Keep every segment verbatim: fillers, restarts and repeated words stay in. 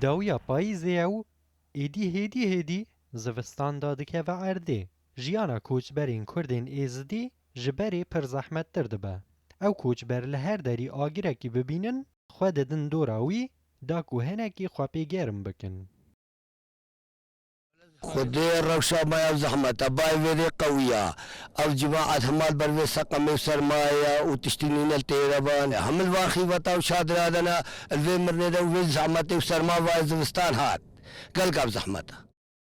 Dawiya payîzê ye û êdî hêdî hêdî zivistan dadikeve erdê. Jiyana koçberên Kurdên Êzidî ji berê pir zehmettir dibe. Ew koçber li her derî agirekî bibînin, xwe didin dora wî, da ku hinekî xwe pê germ bikin. Xwedê rewşa me ev zehmet e, bayê vê rê qewî ya. Ev cemaet hema li ber vê seqemê û sermayê ye û tiştî nîne li têre ve. Hemil van xîveta û çadira de ne, li vê mirnê de û vê zehmetê û serma vayê zivistan hat. Gelek ev zehmet e.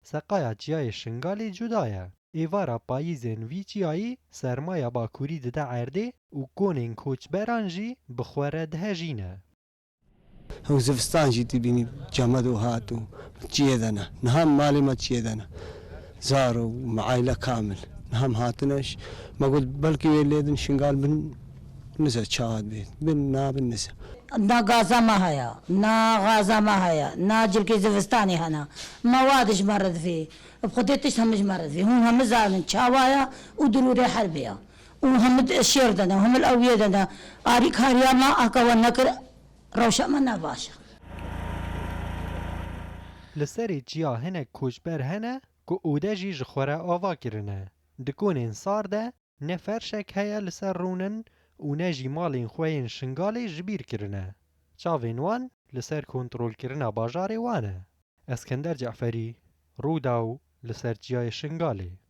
Seqaya Çiyayê Şingalê cuda ye. Êvara payîzên vî çiyayî sermaya bakurî dide erdê û konên koçberan jî bi xwe re dihejîne. Ew zivistan jî tu bînî cemedû hat û çiyê de ne. Niha malê me çiyê de ne. Zar û me aile kamil. Niha em hatine ş-, me got belkî wê lê din Şingal bin nize çawa dibê. Bin nabin nize. Na gaza me heye, na gaza me heye, na cilkê zivistanê hene. Me wa di ji me re divê. Bi Xwedê tişt hemû ji me re divê. Hûn hemû zanin çawa ye û dirûrê herbê ye. Û hemû şêr de ne, hemû ewiyê de ne. Arîkariya me aka we nekir. Rewşa me ne baş e. Li serê çiya hinek koçber hene ku ode jî ji xwe re ava kirine. Di konên sar de ne ferşek heye li ser rûnin û ne jî malên xwe yên Şingalê ji bîr kirine. Çavên wan li ser kontrolkirina bajarê wan e. Eskender Ceferî, Rûdaw, li ser Çiyayê Şingalê.